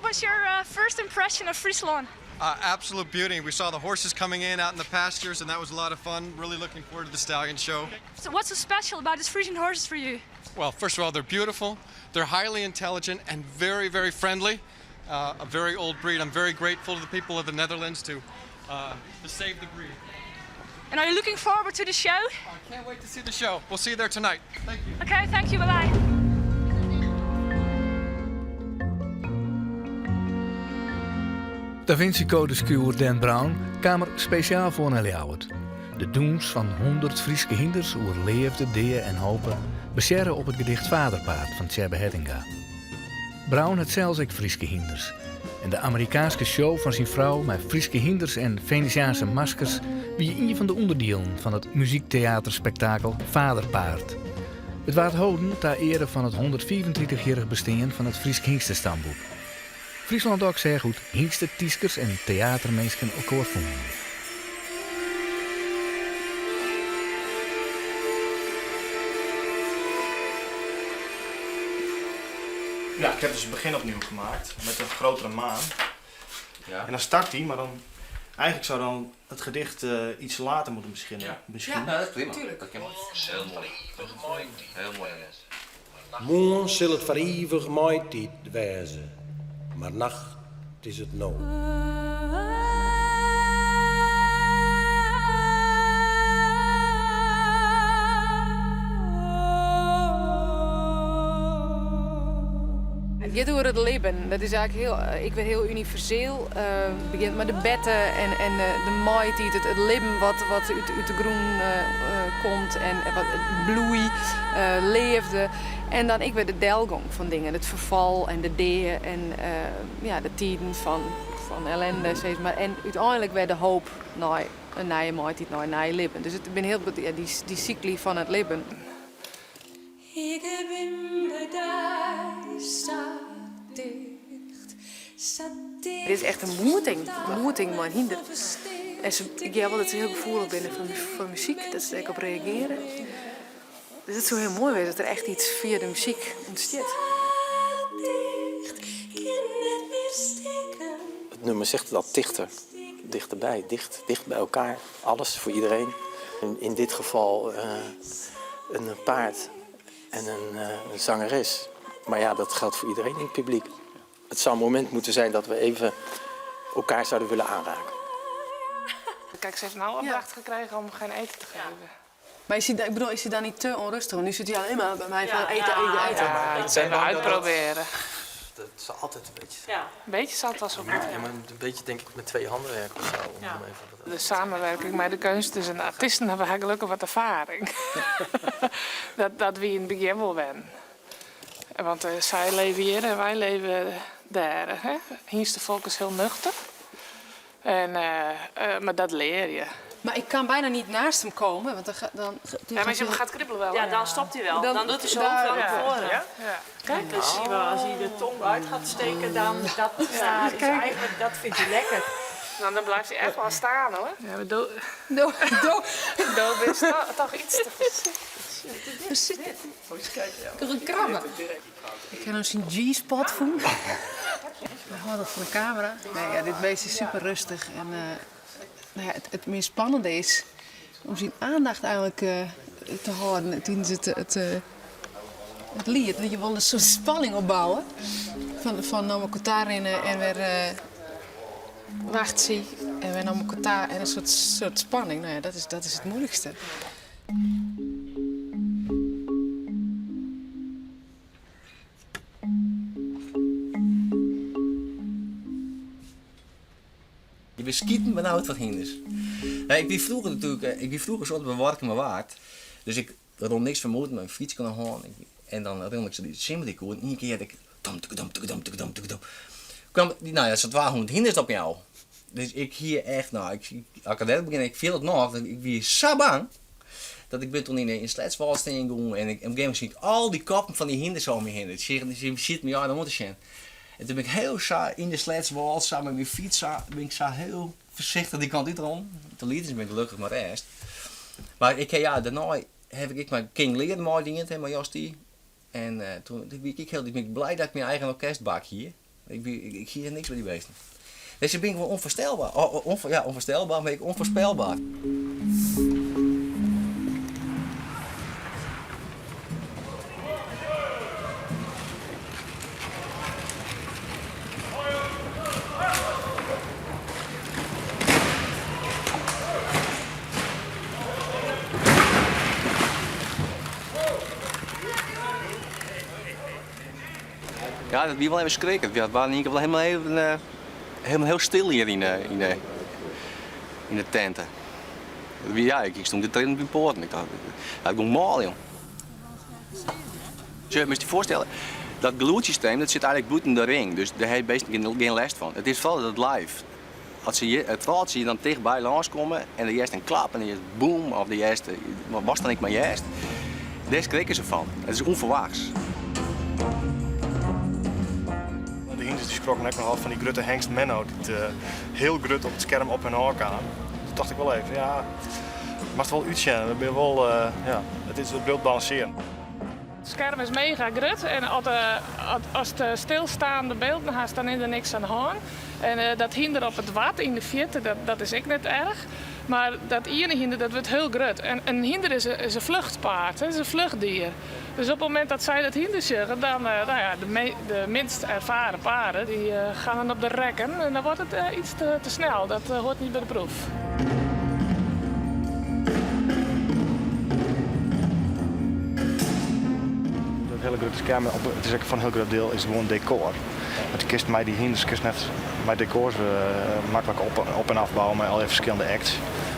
was your first impression of Fryslân? Absolute beauty. We saw the horses coming in out in the pastures and that was a lot of fun. Really looking forward to the stallion show. So what's so special about these Frisian horses for you? Well, first of all, they're beautiful, they're highly intelligent and very, very friendly. A very old breed. I'm very grateful to the people of the Netherlands to, to save the breed. And are you looking forward to the show? I can't wait to see the show. We'll see you there tonight. Thank you. Okay, thank you. Bye bye. Da Vinci Code-skriuwer Dan Brown kaam er spesjaal foar nei Ljouwert. De dûns fan 100 Fryske hynders oer leafde, dea en hope, basearre op it gedicht Faderpaard fan Tsjêbbe Hettinga. Brown hat sels ek Fryske hynders. En de Amerikaanske show fan syn frou mei Fryske hynders en Venetiaanse maskers wie ien fan de ûnderdielen fan it muzykteaterspektakel Faderpaard. It waard holden ta eare fan it 135-jierrich bestean fan it Frysk Hynstestamboek. Fryslân Dok seach hoe't hynstetyskers en teaterminsken elkoar fûnen. Ja, ik heb dus het begin opnieuw gemaakt met een grotere maan. Ja. En dan start hij, maar dan eigenlijk zou dan het gedicht eh, iets later moeten beginnen. Ja. Misschien. Ja, dat is prima. Tuurlijk. Dat kan wel. Heel mooi. Heel mooi, Agnes. Moarn sil it foar ivich maitiid wêze, mar nacht is it no. It giet oer it libben. Dat is eigentlik hiel, ek wer hiel universeel. It begjint mei de berte en, en de maitiid, it, it libben wat, wat út, út de grûn komt en wat bloei, leafde. En dan ek wer de delgong fan dingen, it ferfal en de dea en ja, de tiden fan, fan ellende, sis mar. En úteinlik wer de hoop nei in nije maitiid, nei in nij libben. Dus it binne hiel bot, ja, dy, dy sykly fan it libben. Ik bin by dy sa ticht, sa ticht. Dit is echt in moeting, in moeting mei in hynder. En se, ik hear wol dat se hiel gefoelich binne foar muzyk, dat se der ek op reagearje. Dus it soe hiel moai wêze as der echt iets fia de muzyk ûntstiet. Het nummer zegt het al, tichter, dichterbij, dicht, dicht bij elkaar. Alles voor iedereen. In, in dit geval uh, een paard en een, uh, een zangeres. Maar ja, dat geldt voor iedereen in het publiek. Het zou een moment moeten zijn dat we even elkaar zouden willen aanraken. Kijk, ze heeft nou opdracht gekregen om geen eten te geven. Maar is hij, ik bedoel, is hij dan niet te onrustig? Want nu zit hij alleen maar bij mij van eten, eten, eten. Ja, Ik dat ben even bang dat uitproberen. Dat is altijd een beetje. Ja. Een beetje zat was ook goed. Ja, maar een beetje denk ik met twee handen werken of zo. Om even wat- De samenwerking met de keunstners en de artiesten hebben we gelukkig wat ervaring. dat, dat we in het begin wel wennen. Want eh, zij leven hier en wij leven daar. Hè? Hier is de volk is heel nuchter. En, eh, eh, maar dat leer je. Maar ik kan bijna niet naast hem komen, want dan, dan, Ja, maar je gaat kribbelen wel. Ja, hè? dan stopt hij wel. Dan- Dan, doet hij zo daar- wel naar Ja. voren. Ja? Ja. Kijk, dan zie je wel, als hij de tong uit gaat steken, dan dat, ja, is eigenlijk, dat vindt hij lekker. Nou, dan blijft hij echt wel staan hoor. Ja, maar do, Do, do, do is toch iets te voorzichtig. Ik kan krabben. Ik kan hem zijn G-spot voelen. Hou dat voor de camera. Nee, ja, dit beest is super rustig. En eh, nou ja, het, het meer spannende is om zijn aandacht eigenlijk eh, te houden tijdens het, het, eh, het lied. Want je wil een soort spanning opbouwen. Van, van naar elkaar rennen en weer uh, wacht zie. En weer naar elkaar en een soort, soort spanning. Nou ja, dat is, dat is het moeilijkste. Je bent skieten benauwd van hinders. Nee, ik wie vroeger natuurlijk, eh, ik wie vroeger soort bewarken me waard. Dus ik rond niks vermoed, mijn fiets kon houden. En dan rond ik zo die simmerikoe en één keer had ik dam tuk dam tuk dam tuk dam tuk dam. Kwam, nou ja, er zat 200 hinders op jou. Dus ik hier echt, nou, ik, ik, als ik aan het begin, ik viel het nog, ik wie zo bang. Dat ik ben toen in de in Sletswal staan gegaan en ik, op een gegeven moment zie ik al die koppen van die hinders om me heen. Het zit, zit me ja, dan moet ik zien. En toen ben ik heel saai in de Sletswal, samen met mijn fiets, ben ik zo heel voorzichtig die kant uit rond. Toen liet ze me gelukkig maar rest. Maar ik, ja, daarna heb ik mijn King Lear mooi dient, maar Jos die. En eh, toen ben ik heel ik ben blij dat ik mijn eigen orkestbak hier. Ik, ik, ik hie niks mei dy beesten. Nee, se binne gewoan ûnfoarstelber. Ja, ûnfoarstelber, mar ek ûnfoarspelber. Ja, dat wie wol even skrikken. Het waard yn ien kear wol helemaal even, helemaal hiel stil hjir yn de, yn de, yn de tinte. Dat wie, ja, ik stond te trillen op myn poaten. Ik dacht, ja, it gong mâl, jong. Sjoch, moatst dy foarstelle, dat gelûdssysteem dat sit eigenlik bûten de ring, dus dêr ha je beesten gjin, gjin lêst fan. It is foaral dat live. As se hjir, foaral as se hjir dan tichtby lâns komme en der hearst in klap en der hearst boem of der hearst watst dan ek mar hearst, dêr skrikke se fan. It is ûnferwachts. De hynders dy skrokken ek nochal fan dy grutte hengst Menno dy't hiel grut op it skerm op hun ôf kaam. Doe tocht ik wol even, ja, moatst wol útsjen. We binne wol, ja, it is, it bliuwt balansearjen. It skerm is mega grut en ast stilsteande bylden hast, dan is der niks oan de hân. En dat hynder op it wad yn de fierte, dat is ek net erch. Mar dat iene hynder, dat wurdt hiel grut. En in hynder is in fluchtpaard, is in fluchtdier. Dus op it momint dat sy dat hynder sjogge, dan, no ja, de minst ervaren paarden, dy gaan dan op de rekken en dan wordt it iets te snel. Dat hoort niet by de proef. Dat hiele grutte skerm, it is ek foar in hiel grut diel is it gewoan dekor. Want kinst mei dy hynders kinst net mei dekors maklik op en afbouwe mei allegear ferskillende acts.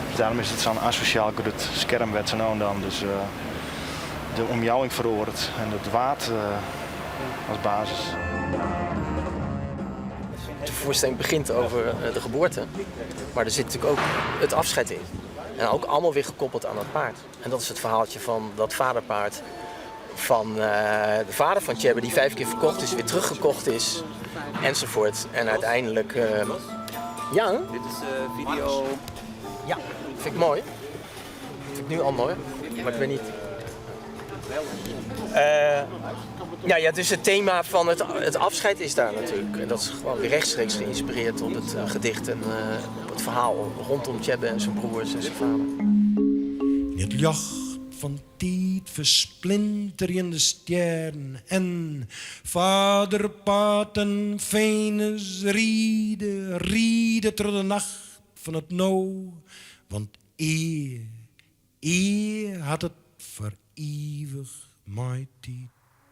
Dus dêrom is it sa'n asosjaal grut skerm wêr't se no en dan dus de omjouwing feroaret en it waad as basis. De voorstelling begint over de geboorte, maar er zit natuurlijk ook het afscheid in. En ook allemaal weer gekoppeld aan dat paard. En dat is het verhaaltje van dat vaderpaard van de vader van Tjebbe, die 5 keer verkocht is, weer teruggekocht is, enzovoort. En uiteindelijk. Ja? Dit is video. Ja, vind ik mooi. Vind ik nu al mooi, maar ik weet niet. Ja, ja, dus het thema van het afscheid is daar natuurlijk. En dat is gewoon weer rechtstreeks geïnspireerd op het gedicht en op het verhaal rondom Tjebbe en zijn broers en zijn vader. Yn it ljocht fan tiid fersplinterjende stjerren en Vader Paard en Venus ride, ride troch de nacht fan it no, want ea, ea hat it foar ivich maitiid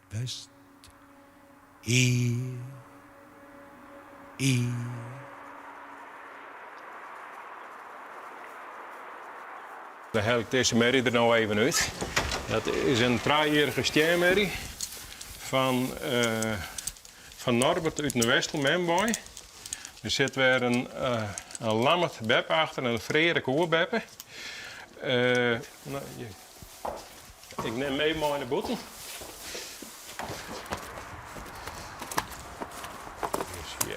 west. Ea, ea. Dan helje ik dizze merrie der no even út. Dat is in trijejierrige stjermerrie fan, fan Norbert út Nieuw-Westerlo, Memboy. Der sit wer in, in lammert beppe achter en in freark oerbeppe. No, ik nim even mei nei bûten. Dus ja.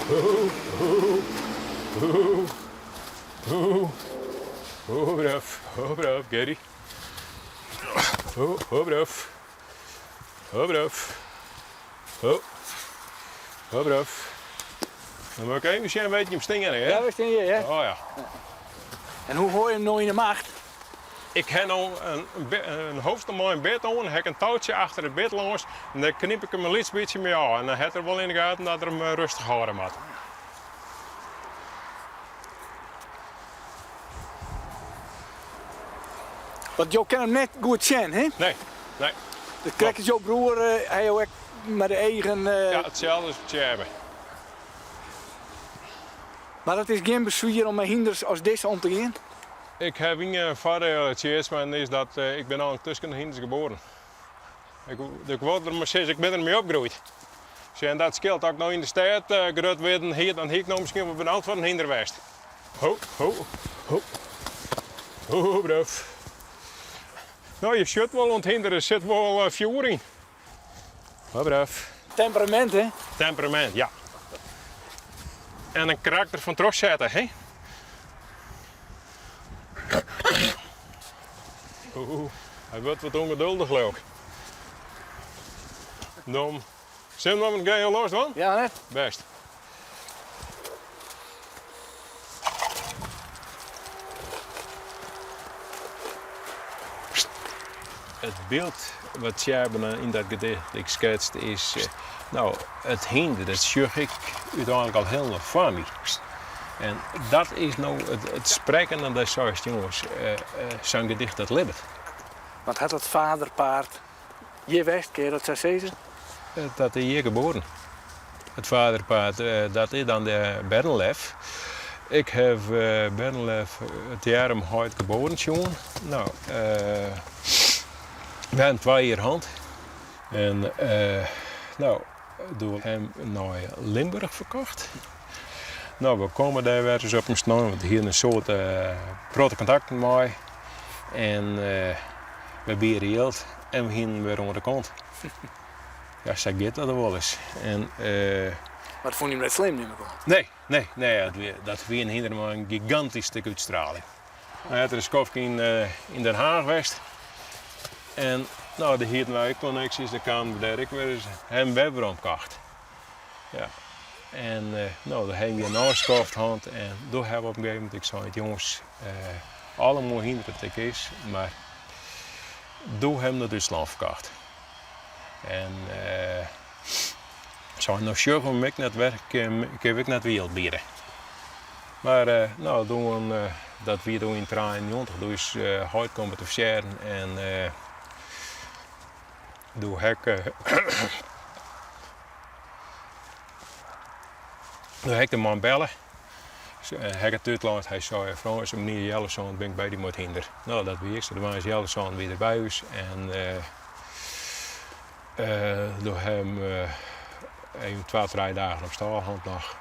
Ho, ho, ho, ho, braaf, ho, braaf, Gerry. Ho, ho, braaf. Ho, braaf. Ho. Ho, braaf. Dan moat ik even sjen wêr't je him stean, hè? Ja, we stean hjir, hè? Oh ja. En hoe hâld je him no yn 'e macht? Ik ha no in hoofster mei in bit oan, ha ik in toutsje achter it bit lâns en dêr knyp ik him in lyts bytsje mei ôf. En dan hat er wol yn de gaten dat er him rêstich hâlde moat. Want jo kinne him net goed sjen, hè? Nee, nee. Dat krekt as jo broer, ha jo ek mei de eagen. Ja, itselde as Tjebbe. Mar it is gjin beswier om mei hynders as dizze om te gean? Ik ha ien foardiel, Tjeerd, en is dat ik bin al tusken de hynders geboren. Ik, ik wol der mar sizze, ik bin der mei opgroeid. Sjoch, en dat skeelt. As ik no yn de stêd grut wurden hie, dan hie ik no miskien wol benaud foar in hynder west. Ho, ho, ho. Ho, braaf. No, je sjocht wol oan it hynder, der sit wol fjoer yn. Ho, braaf. Temperament, hè? Temperament, ja. En in karakter fan trochsette, hè? Oeh. Hy wurdt wat ûngeduldich, leau ik. Dan sil we him gau los dwaan? Ja, net? Bêst. It byld wat Tjerben yn dat gedicht ek sketst is, no, it hynder, dat sjoch ik úteinlik al hielendal foar my. En dat is no it sprekkende dat seist, jonges, sa'n gedicht dat libbet. Want hat dat Faderpaard hjir west, kinne je dat sa sizze? Dat is hjir geboren. It Faderpaard, dat is dan de Bernlef. Ik haw Bernlef tegearre mei heit geboren sjoen. No, we hawwe 2 jier hân. En no, doe him nei Limburch ferkocht. No, we komme dêr wer ris op in snein, want we hiene in soad protte kontakten mei. En we biede jild en we hiene wer oan de kant. Ja, sa giet dat wolris. En, Mar it fûn him net slim, nim ik oan? Nee, nee, nee, dat wie in hynder mei in gigantysk stik útstraling. Hy hat der in skoftke yn Den Haag west. En no, dêr hiene wy ek konneksjes, dêr kamen we dêr ek wer ris, him wer weromkocht. Ja. En no, dêr hawwe we in skoft hân en doe hawwe we op in gegeven momint ek sein, jonges, alle moai hynder dat ek is, mar doe him nei Dútslân ferkocht. En sein, no sjogge we him ek net wer, kinne we ek net wer jild biede. Mar no, doe, dat wie doe yn 93, doe is heit kommen te ferstjerren en doe ha ik, doe ha ik de man belle. Ha ik it útlein, hy sei, Frans, om menear Jellesson bin ik by dy mei it hynder. No, dat wie ek sa. De Waans Jellesson wie der by ús en doe ha we even twa, trije dagen op stâl hân noch.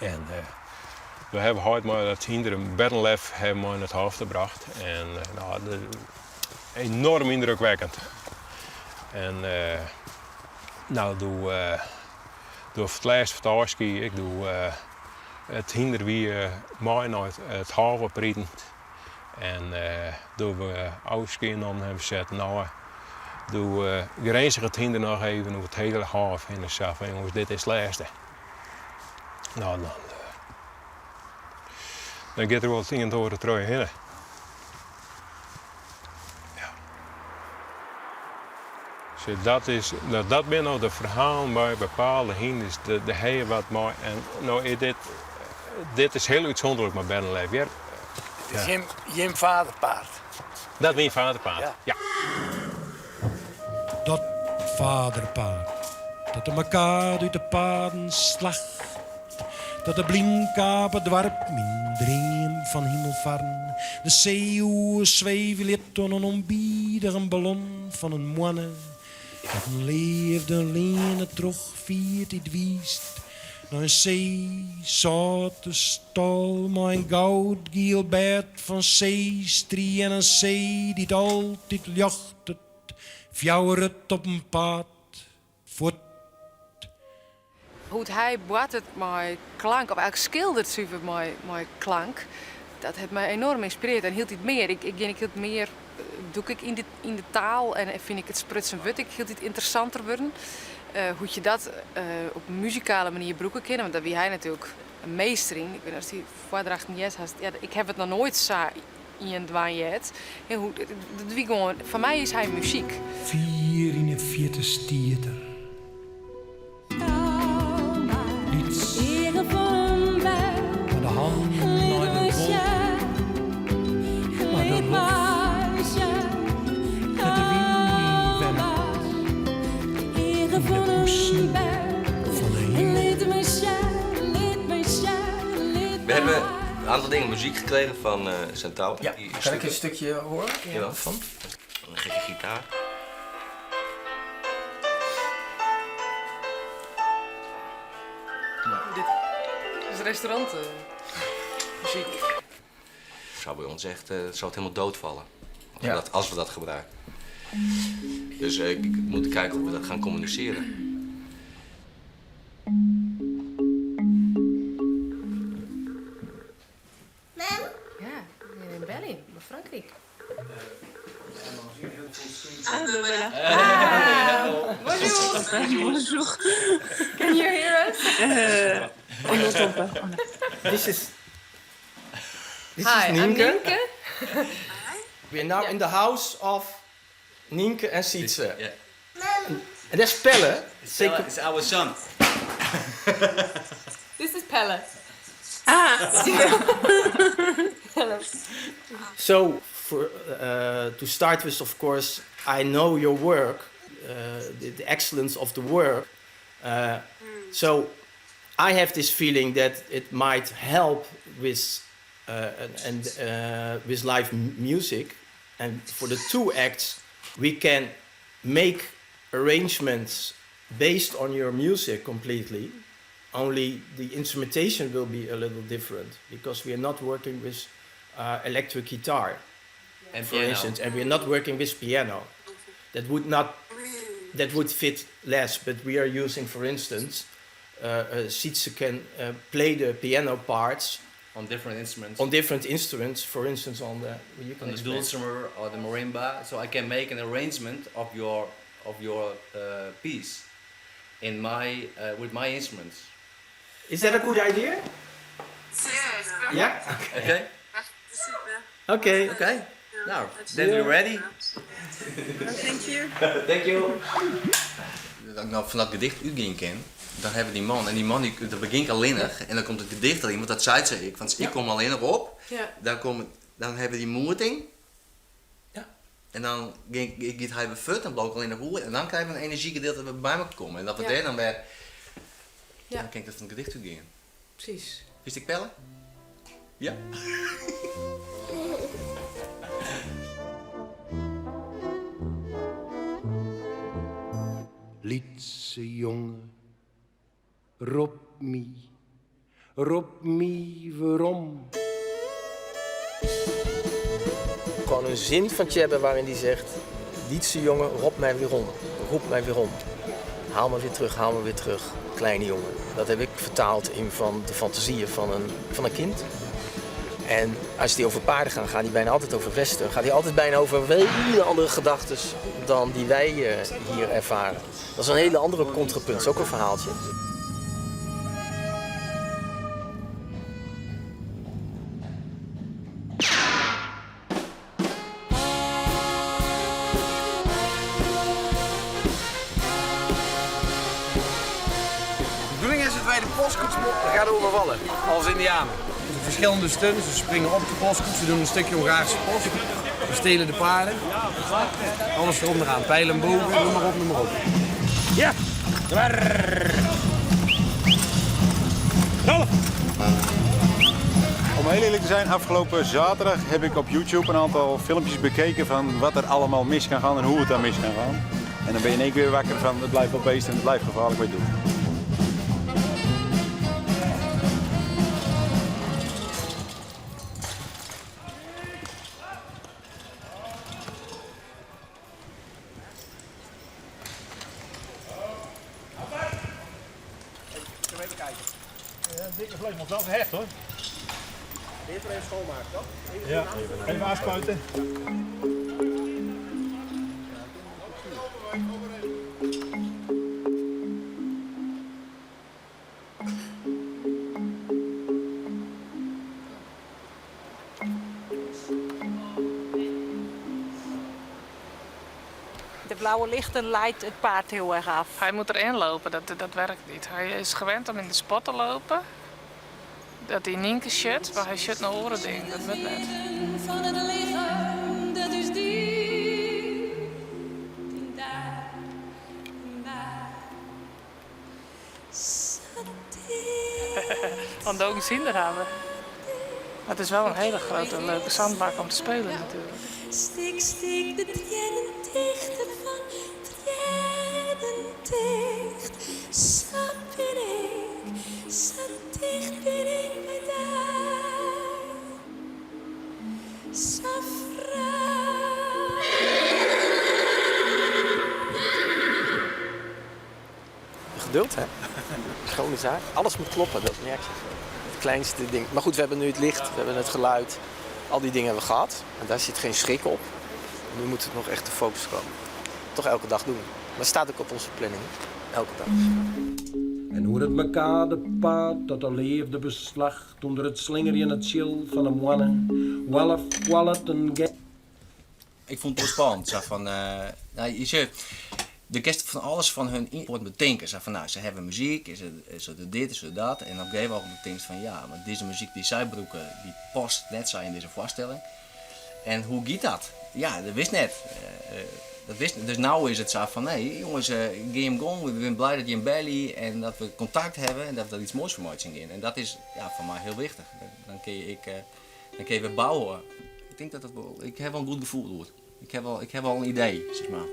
En doe ha we heit mei dat hynder Bernlef ha we mei nei it hôf ta brocht. En no, enorm yndrukwekkend. En no, doe, doe foar it lêst foar it ôfskie, ek doe it hynder wie mei nei it hôf opriden. En doe we ôfskie nommen hawwe, setten ôf. Doe grinzige it hynder noch even oer it hiele hôf hinne sa fan jonges, dit is it lêste. No, dan, dan giet der wol it ien en it oare troch je hinne. Ja. Sjoch, dat is, no, dat binne no de ferhalen by bepaalde hynders, dêr ha je wat mei. En no is dit, dit is hiel útsûnderlik mei Bernlef, hear. It is jim, jim vaderpaard. Dat wie myn vaderpaard, ja. Ja. Dat vaderpaard dat de mekaar út de paden slacht, dat de blynkape doarp myn dream fan himelfarren, de see oer sweve lit oan in ûnbidigen ballon fan in moanne, dat in leafde leane troch fiertiid wiist nei in see sâlte stâl mei in goudgiel bêd fan seestrie en in see dy't altyd ljochtet, fjouweret op in paad fuort. Hoe't hy boartet mei klank, of eigentlik skildert suver mei klank, dat hat my enorm ynspirearre en hieltyd mear. Ik gean ek hieltyd mear dûk ik yn de taal en fyn ik it sprutsen wurd ek hieltyd ynteressanter wurden. Hoe't je dat op in muzikale manier brûke kinne, want dêr wie hy natuerlik in meester yn. Ik wit net oftst dy foardrachten heard hast. Ja, ik haw it noch noait sa ien dwaan heard. Dat wie gewoan, foar my is hy muzyk. Fier yn 'e fierte stiet er. Lyts mei de hannen nei de wolken, nei de loft dêr't de wyn yn wennet, yn de bûsen fan de himel. We hebben een aantal dingen muziek gekregen van Centaur. Ja, kan ik een stukje horen? Ja. Van? Een gekke gitaar. Dit is restaurant muziek. Zou bij ons echt zou het helemaal doodvallen. Als, we dat, als we dat gebruiken. Dus ik moet kijken hoe we dat gaan communiceren. Mem? Ja, we gean yn Berlyn, by Frankryk. Voilà. Ah, bonjour. Bonjour. Can you hear us? On n'entend pas. This is this Hi, is I'm Nienke. Nienke. We are now in the house of Nienke and Sietse. Yeah. And that's Pelle. Pelle is our son. This is Pelle. Ah. Hello. So, for, to start with, of course, I know your work, the excellence of the work. So, I have this feeling that it might help with and with live music, and for the two acts, we can make arrangements based on your music completely. Only the instrumentation will be a little different because we are not working with electric guitar, And for piano. instance, and we are not working with piano. That would not, that would fit less. But we are using, for instance, Sietse can play the piano parts On different instruments. on different instruments. For instance, on the you can On the explain. dulcimer or the marimba, so I can make an arrangement of your piece in my with my instruments. Is that a good idea? Yeah. Okay. Okay. Okay. Now, then we're ready. Thank you. Thank you. Dat ik nou fan dat gedicht útgean kin, dan hawwe we dy man. En dy man, dy, dan begjin ik allinnich en dan komt it gedicht deryn, want dat sei se ek. Want ik kom allinnich op, dan hawwe we dy moeting. En dan giet hy wer fuort, dan bliuw ik allinnich oer. En dan krije we in enerzjygedeelte dat we by elkoar komme. En dat we dêr dan wer... Dan kin ik dat fan it gedicht útgean. Precies. Wist ik Pelle? Ja. Lytse jonge, rop my, rop my werom. Gewoon een zin van Tjebbe waarin die zegt... Lytse jongen, rop mij weer om. Roep mij weer om. Haal me weer terug, haal me weer terug. Kleine jongen. Dat heb ik vertaald in van de fantasieën van een kind. En als die over paarden gaan, gaan die bijna altijd over Westen. Gaat die altijd bijna over hele andere gedachten dan die wij hier ervaren. Dat is een hele andere contrapunt. Dat is ook een verhaaltje. De bedoeling is dat wij de postkoets gaan overvallen als indianen. Dus verschillende stunts, we springen op de postkoets, we doen een stukje Hongaarse post. We stelen de paarden. Alles erop en eraan, pijlen en bogen, noem maar op, noem maar op. Ja! Rollen! Om heel eerlijk te zijn, afgelopen zaterdag heb ik op YouTube een aantal filmpjes bekeken van wat er allemaal mis kan gaan en hoe het dan mis kan gaan. En dan ben je in één keer weer wakker van het blijft wel beest en het blijft gevaarlijk wat je doet. Even kijken. Dikke vlees moet wel gehecht hoor. Eerst maar even schoonmaken, toch? Even Ja, even aanspuiten. De blauwe lichten leidt het paard heel erg af. Hij moet erin lopen, dat werkt niet. Hij is gewend om in de spot te lopen. Dat hij Nienke shit, maar hij shit naar oren ding. Dat moet net. Van het lichaam, dat is die. Daar, daar. Want ook zien er hebben. Maar het is wel een hele grote leuke zandbak om te spelen natuurlijk. Stik, stik de triennen tichter fan triennen ticht. Sa bin ik, sa ticht bin ik by dy. Sa frij. Geduld, hè? Schone zaak. Alles moet kloppen, dat merk je. Het kleinste ding. Maar goed, we hebben nu het licht, we hebben het geluid. Al die dingen hebben we gehad. En daar zit geen schrik op. Nu moet het nog echt de focus komen. Toch elke dag doen. Dat staat ook op onze planning. Elke dag. En oer it Mekadepaad dat de leafde beslacht ûnder it slingerjen it tsjil fan 'e moanne, hoale foalet in ge. Ik fûn it wol spannend. Sa fan, no, je sjocht, do kinst fan alles fan hun ynput betinke. Sa fan, no, se hawwe muzyk, se dogge dit, se dogge dat. En op in gegeven ogenblik tinkst fan, ja, mar dizze muzyk dy't sy brûke, dy past net sa yn dizze foarstelling. En hoe giet dat? Ja, dat wist net. Dat wist net. Dus no is it sa fan, nee, jonges, gean jim gong, we binne blij dat jim belje en dat we kontakt hawwe en dat we der iets moais fan meitsjen gean. En dat is ja, foar my hiel wichtich. Dan kinne je ek, dan kinne je wer bouwe. Ik tink dat dat wol, ik ha wol in goed gefoel oer. Ik ha wol, ik ha wol in idee, sis mar.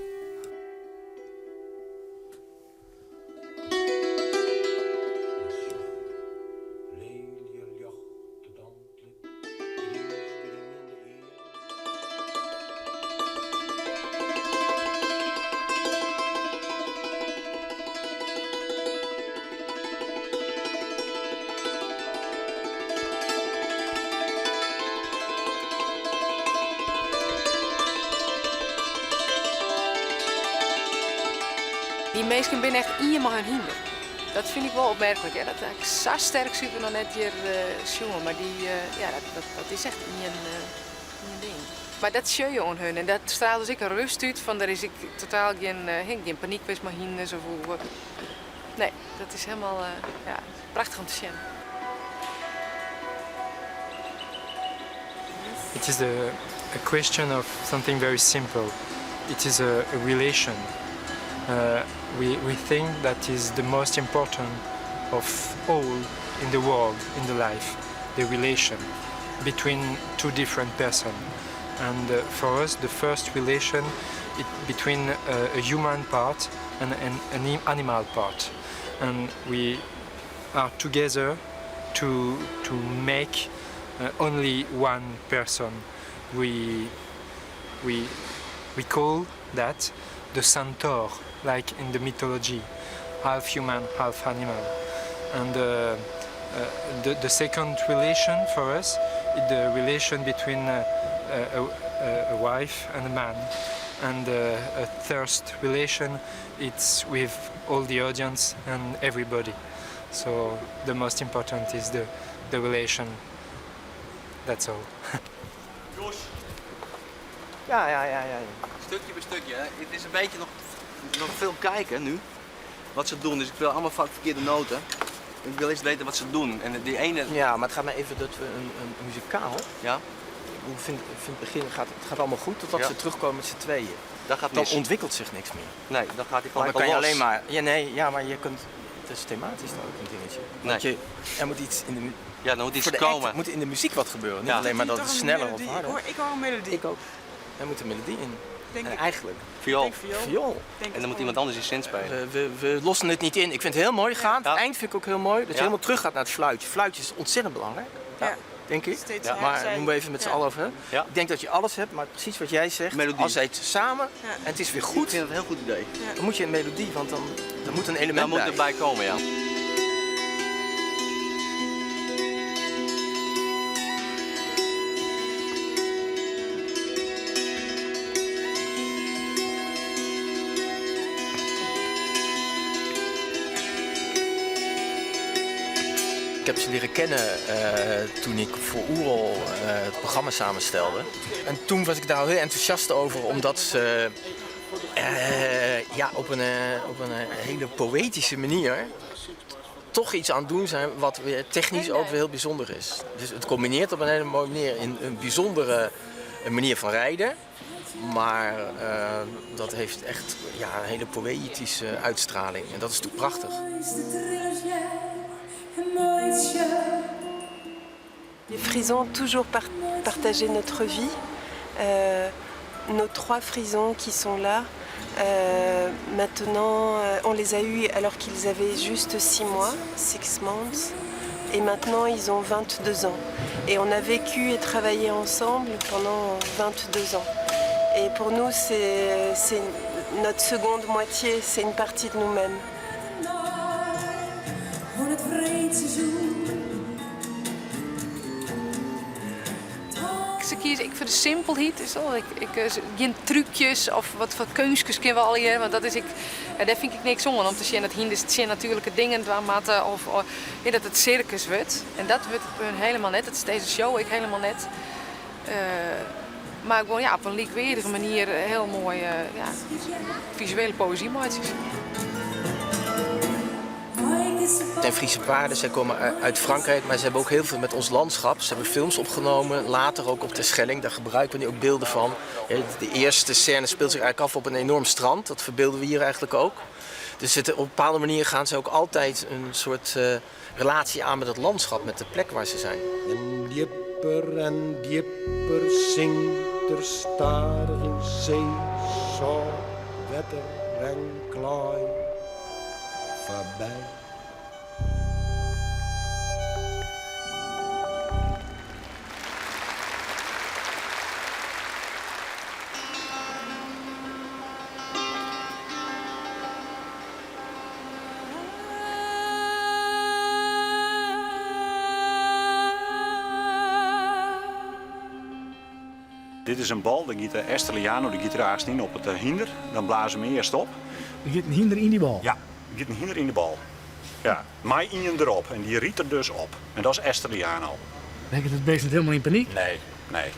Dy minsken binne echt ien mei hun hynder. Dat fyn ik wol opmerklik. Hè? Dat ha ik sa sterk suver noch net hjir sjoen. Mar dy, ja, dat is echt ien ding. Mar dat sjoch je oan hun en dat straalt dus ek in rêst út fan der is ek totaal gjin, gjin panyk west mei hynders of hoe. Nee, dat is hielendal ja, prachtich om te sjen. It is a question of something very simple. It is a relation. We think that is the most important of all in the world, in the life, the relation between two different person. And for us, the first relation is between a human part and an animal part. And we are together to make only one person. We call that the centaur, like in the mythology, half human, half animal. And the second relation for us is the relation between a wife and a man. And a third relation, it's with all the audience and everybody. So the most important is the relation. That's all. Jos. Ja. Stukje bij stukje. Hè. Het is een beetje nog veel kijken nu. Wat ze doen. Dus ik wil allemaal vaak verkeerde noten. Ik wil eerst weten wat ze doen. En die ene... Ja, maar het gaat me even dat we een muzikaal. Ja. Ik vind het begin gaat, het gaat allemaal goed totdat ze terugkomen met z'n tweeën. Dat gaat Dan mis. ontwikkelt zich niks meer. Nee, dan gaat hij Maar gelijk dan kan je al los. alleen maar. Ja, nee, ja, maar je kunt. Het is thematisch dan ook een dingetje. Want Nee. er moet iets in de Ja, dan moet iets voor de act komen. moet in de muziek wat gebeuren. Niet Ja. alleen maar dat het Toch een sneller of melodie. harder. Ik hoor een melodie. Ik ook. Er moet een melodie in. Denk En ik. eigenlijk. Viool. Denk viool. Viool. Denk En dan moet iemand anders die synth spelen. We lossen het niet in. Ik vind het heel mooi gaan. Het eind vind ik ook heel mooi. Dat je helemaal terug gaat naar het fluitje. Fluitje is ontzettend belangrijk. Ja. Denk ik. Steeds Maar hersen. moeten we even met z'n allen over hebben. Ik denk dat je alles hebt, maar precies wat jij zegt. Melodie. Als zij het samen en het is weer goed. Ik vind het een heel goed idee. Dan moet je een melodie, want dan moet een element Dan moet bij. erbij komen, ja. Ik heb ze leren kennen toen ik voor Oerol het programma samenstelde. En toen was ik daar heel enthousiast over, omdat ze op een hele poëtische manier toch iets aan het doen zijn wat weer technisch ook weer heel bijzonder is. Dus het combineert op een hele mooie manier in een bijzondere manier van rijden. Maar dat heeft echt, ja, een hele poëtische uitstraling. En dat is natuurlijk prachtig. Les frisons ont toujours partagé notre vie. Nos trois frisons qui sont là, maintenant, on les a eus alors qu'ils avaient juste 6 mois, 6 months, et maintenant ils ont 22 ans. Et on a vécu et travaillé ensemble pendant 22 ans. Et pour nous, c'est notre seconde moitié, c'est une partie de nous-mêmes. se kieze ek foar de simpelheid. Is al, ik, ik, eh, gjin trúkjes of wat foar keunstkes kinne we allegear, want dat is ek, ja, dêr fyn ik niks oan om te sjen dat hynders tsjin natuerlike dingen dwaan moatte of, of ja, dat it sirkus wurdt. En dat wurdt it by hun helemaal net. Dat is dizze show ek helemaal net. Eh, mar gewoan ja, op in lykweardige manier hiel moai ja, fisuele poëzy meitsje. Het zijn Friese paarden, zij komen uit Frankrijk, maar ze hebben ook heel veel met ons landschap. Ze hebben films opgenomen, later ook op Terschelling, daar gebruiken we nu ook beelden van. De eerste scène speelt zich eigenlijk af op een enorm strand, dat verbeelden we hier eigenlijk ook. Dus het, op een bepaalde manier gaan ze ook altijd een soort uh, relatie aan met het landschap, met de plek waar ze zijn. En djipper en djipper sinkt der stadich yn see, sâlt wetter en klaai foarby. Dit is in bal, dêr giet de Esther Liano, dy giet der aanst yn op it hynder. Dan blaze we him earst op. Der giet in hynder yn dy bal? Ja, der giet in hynder yn de bal. Ja, mei ien derop en dy rydt der dus op. En dat is Esther Liano. Rekket it beest net hielendal yn panyk? Nee, nee.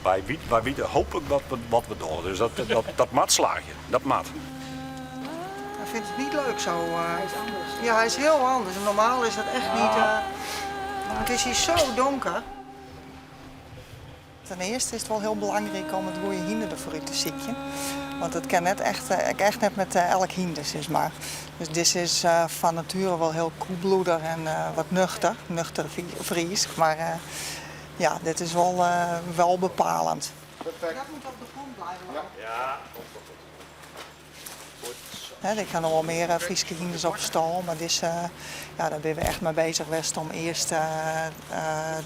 Wy, wy witte hooplik wat we, wat we dogge, dus dat, dat, dat moat slagje. Dat moat. Hij vindt het niet leuk zo. Uh, hij is anders. Ja, hij is heel anders. Normaal is dat echt niet. Uh, het is hier zo donker. Ten eerste is het wel heel belangrijk om het goede hynder ervoor uit te sykjen. Want het kan net echt, echt net met elk hynder, zeg maar. Dus dit is van nature wel heel koelbloedig en wat nuchter. Nuchter Fries. Maar ja, dit is wel, wel bepalend. Perfect. Dat moet op de grond blijven. Ja, ja komt wel goed. Ik ha noch wol mear Fryske hynders op stâl, mar dizze, ja, dêr binne we echt mei beuzich west om earst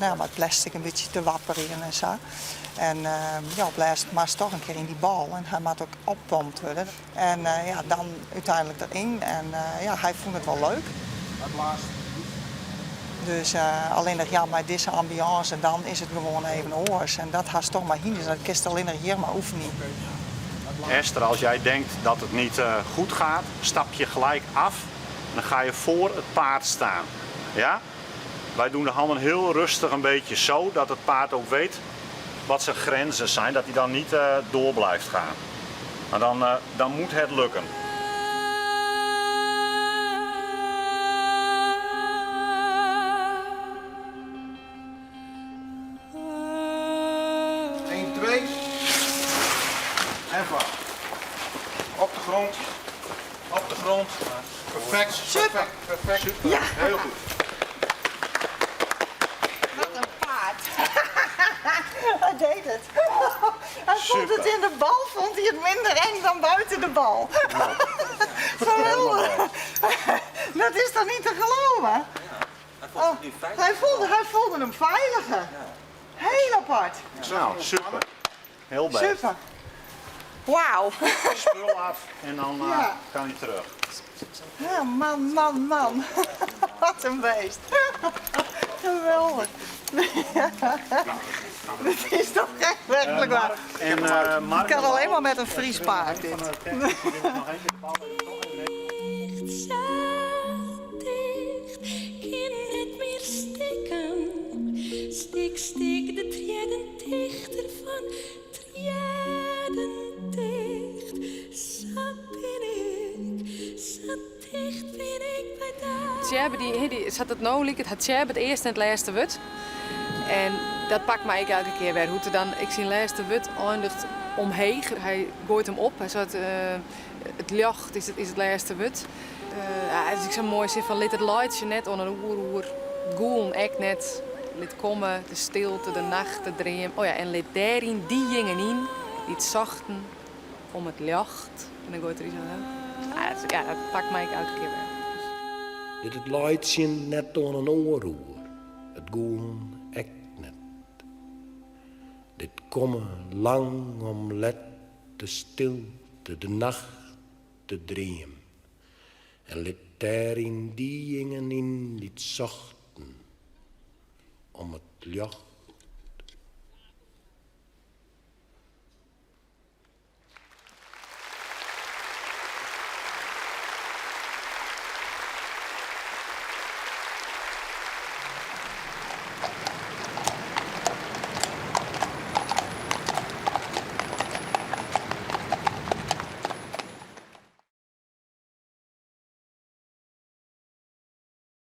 no, mei plastic in bytsje te wapperjen en sa. En ja, op lêst moatst toch in kear yn dy bal en hy moat ek oppompt wurde. En ja, dan úteinlik deryn en ja, hy fûn it wol leuk. Dus allinnich ja, mei dizze ambiânse dan is it gewoan even oars. En dat hast toch mei hynders, dat kinst allinnich hjir mar oefenje. Esther, als jij denkt dat het niet goed gaat, stap je gelijk af. Dan ga je voor het paard staan. Ja? Wij doen de handen heel rustig een beetje zo, dat het paard ook weet wat zijn grenzen zijn, dat hij dan niet door blijft gaan. Maar dan, dan moet het lukken. Eén, twee. En vast. Op de grond. Op de grond. Perfect. Super. Perfect. Super. Ja. Heel goed. Wat een paard. Hij deed het. Hij vond het in de bal vond hij het minder eng dan buiten de bal. Geweldig. Dat is toch niet te geloven? Hij vond het nu veilig. Hij voelde, hij voelde hem veiliger. Heel apart. Nou, super. Heel best. Super. Wauw. Spul af en dan Ja. kan hij terug. Ja, man, man, man. Wat een beest. Geweldig. Dit is toch echt werkelijk waar. En, Mark Het kan alleen maar met een Fries paard dit. Ticht, sa ticht, kin net mear stikken. Stik, stik de triennen tichter fan triennen ticht. Sa bin ik, sa ticht bin ik by dy. Tsjerbe, dy, dy, sa't it no liket, hat Tsjerbe it earste en it lêste wurd. En dat pakt my ek elke kear wer. Hoe't er dan ek syn lêste wurd eindiget omheech. Hy goait him op. Hy seit, it ljocht is it lêste wurd. Ja, it is ek sa'n moaie sin fan lit it laitsjen net oan in oar oer. It gûlen ek net. Lit komme, de stilte, de nacht, de dream. Oh ja, en lit dêryn dyjingen yn dy't sochten om it ljocht. En dan goait er iets oan. Ja, dat, ja, dat pakt my ek elke kear wer. Lit it laitsjen net oan in oar oer, it gûlen ek net. Lit komme lang om let de stilte, de nacht, de dream. En lit dêryn dyjingen yn dy't sochten om it ljocht.